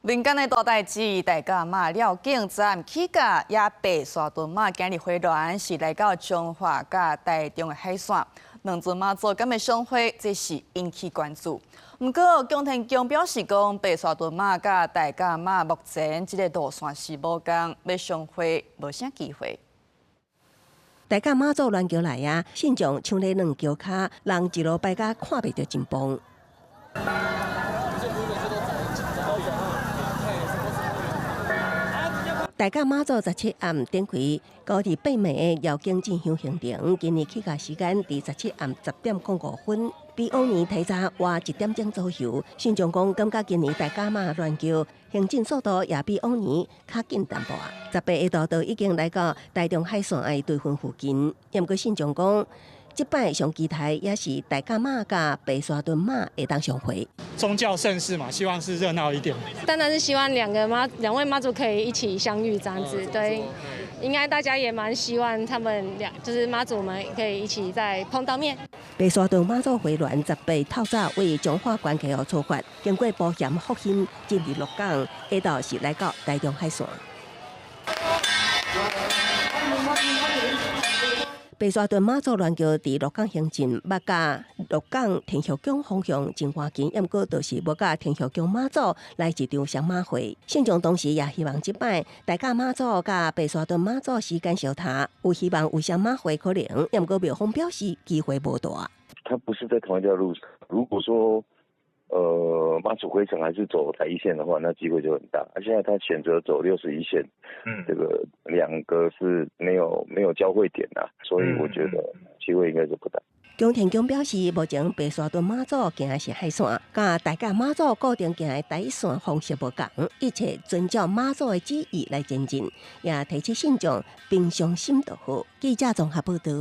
民間的大代誌，大甲媽廖景昨起駕也白沙屯媽今日回鑾是來到彰化佮台中的海線，兩尊媽祖敢會相會，這是引起關注。毋過，宮天宮表示講，白沙屯媽佮大甲媽目前這个路線是無仝，欲相會無啥機會。大甲媽祖鑾轎來啊，信眾搶咧軟轎跤，人一路排甲看袂著前方。大甲媽祖17暗展開高鐵八暝的繞境進香行程，今年起駕時間佇17暗10點05分，比往年提早晚一點鐘左右。信眾講，感覺今年大甲媽鑾轎行進速度也比往年較緊淡薄仔。18下晝就已經來到台中海線的堆份附近。毋過信眾講，這擺上期待也是大甲媽佮白沙屯媽會當相會。宗教盛事嘛，希望是熱鬧一點。當然是希望兩個媽兩位媽祖可以一起相遇，這樣子，對，應該大家也蠻希望他們兩就是媽祖們可以一起再碰到面。白沙屯媽祖回鑾18透早為彰化關溪出發，經過埔鹽福興進入鹿港，下晝是來到台中海線。白沙屯媽祖鑾轎佇鹿港行進，欲佮鹿港天后宮方向真趕緊，毋過就是無佮天后宮媽祖來一場雙馬會。信眾同時也希望這擺大甲媽祖佮白沙屯媽祖時間相疊，有希望有雙馬會可能，毋過廟方表示機會無大。他不是在同一條路上，如果說，媽祖回程還是走台一線的話，那機會就很大。啊，現在他選擇走61線，這個兩個是沒有交匯點啊，所以我覺得機會應該是不大。宮天宮表示，目前白沙屯媽祖行的是海線，佮大甲媽祖固定行的台一線方式無仝，一切遵照媽祖的旨意來前進，也提醒信眾平常心就好。記者綜合報道。